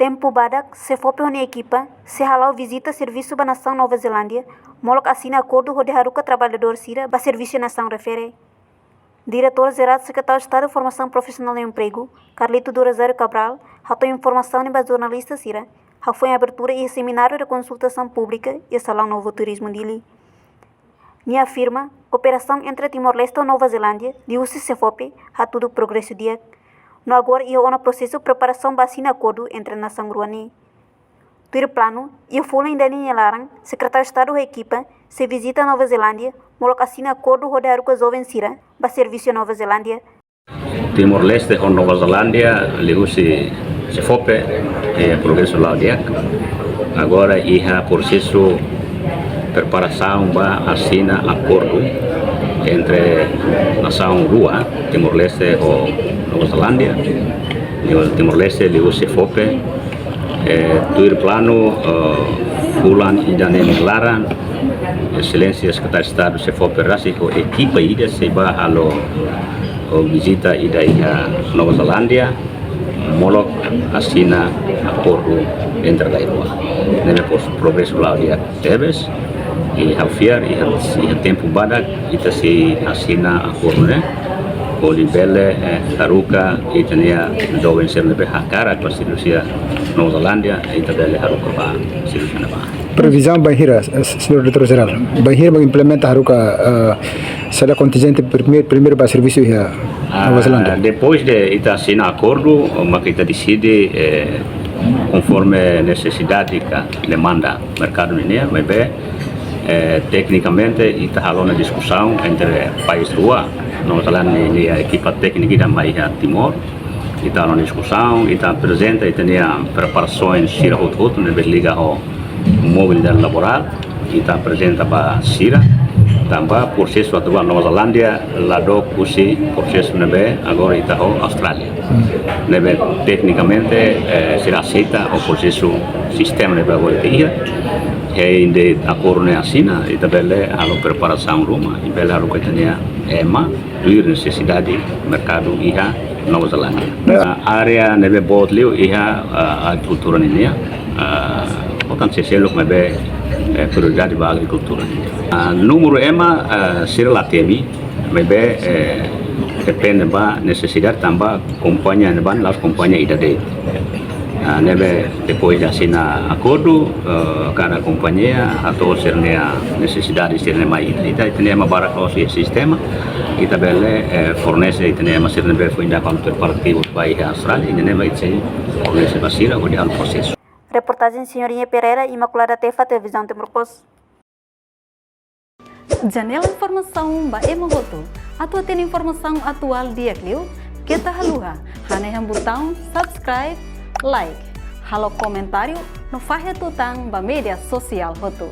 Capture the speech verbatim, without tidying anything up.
Tempu badak, SEFOPE ho nia ekipa sei hala'o vizita servisu ba nasaun Nova Zelándia, molok asina akordu hodi haruka traballadór sira ba servisu iha nasaun refere. Diretór Jerál Sekretáriu Estadu Formasaun Profisionál no Empregu, Carlito do Rosário Cabral, hato'o informasaun ne'e ba jornalista sira, hafoin abertura iha semináriu de konsultasaun públika iha Salaun Novo Turizmu Dili. Nia afirma, kooperasaun entre Timor-Leste ho Nova Zelándia, liuhusi SEFOPE, hatudu progresu di'ak. No agora iha ona prosesu preparasaun ba asina akordu entre nasaun rua ne'e. Tuir planu, iha fulan ida-ne'e nia laran, Sekretáriu Estadu ho ekipa sei vizita Nova Zelándia, molok asina akordu hodi haruka joven sira ba servisu Nova Zelándia. Timor-Leste ho Nova Zelándia, liuhusi SEFOPE, eh, progresu la'o di'ak. Agora iha prosesu preparasaun ba asina akordu entre nasaun rua, Timor-Leste ho Nova Zelándia. Timor-Leste liuhusi SEFOPE, eh, tuir planu, eh, fulan ida-ne'e nia laran, Exelénsia Sekretáriu Estadu SEFOPE rasik ho ekipa ida sei bá halo, eh, vizita ida iha Nova Zelándia, molok asina akordu entre rai rua. Ne'e pos progresu la'o di'ak tebes, i ha'u fiar iha, iha tempu badak ita sei asina akordu ne'e, hodi bele, eh, haruka ita-nia joven sira ne'ebé hakarak ba servisu iha Nova Zelándia, ita bele haruka ba servisu ne'ebá. Previzaun bainhira, eh, Señór Diretór Jerál, bainhira mak implementa haruka, eh, sala kontinjente primeiru, primeiru ba servisu iha Nova Zelándia? Ah, depois de ita asina akordu, mak ita deside, eh, konforme nesesidade ka demanda merkadu nian, maibé, eh, teknikamente ita halo ona diskusaun entre país rua, Nova Zelándia nia ekipa téknika ida mai iha Timor, ita halo ona diskusaun, ita aprezenta ita-nia preparasaun sira hotu-hotu ne'ebé liga ho mobilidade laborál, ita aprezenta ba sira, tanba prosesu atu bá Nova Zelándia la dook husi prosesu ne'ebé agora ita ho Austrália. Ne'ebé teknikamente, eh, sira aseita ho prosesu sistema ne'ebé agora ita iha. Hein de akordu ne'e asina, ita bele halo preparasaun ruma, i bele haruka ita-nia ema, tuir nesesidade merkadu iha Nova Zelándia. Ya. Ah, área ne'ebé boot liu iha, ah, agrikultura nian, ah, portantu, sei seluk maibé, eh, prioridade ba agrikultura nian. Ah, númeru ema, ah, sira la temi, maibé, eh, depende ba nesesidade tanba kompañia ne'ebá la'ós kompañia ida de'it. Ah, ne'ebé depois de asina akordu, eh, kada kompañia hato'o sira-nia nesesidade sira-ne'e mai ita. Ita, ita-nia ema barak loos iha sistema, ita bele, eh, fornese ita-nia ema sira ne'ebé foin dadauk halo preparativu ba iha Austrália, ita-nia ema ita sei fornese ba sira hodi halo prosesu. Reportajen Senhorinha Pereira, Imaculada Tefa, Televizaun Timor Post. Janela informasaun ba ema hotu. Atu hatene informasaun atuál di'ak liu, keta haluha hanehan butaun subscribe, like, halo komentáriu no fahe tutan ba média sosiál hotu.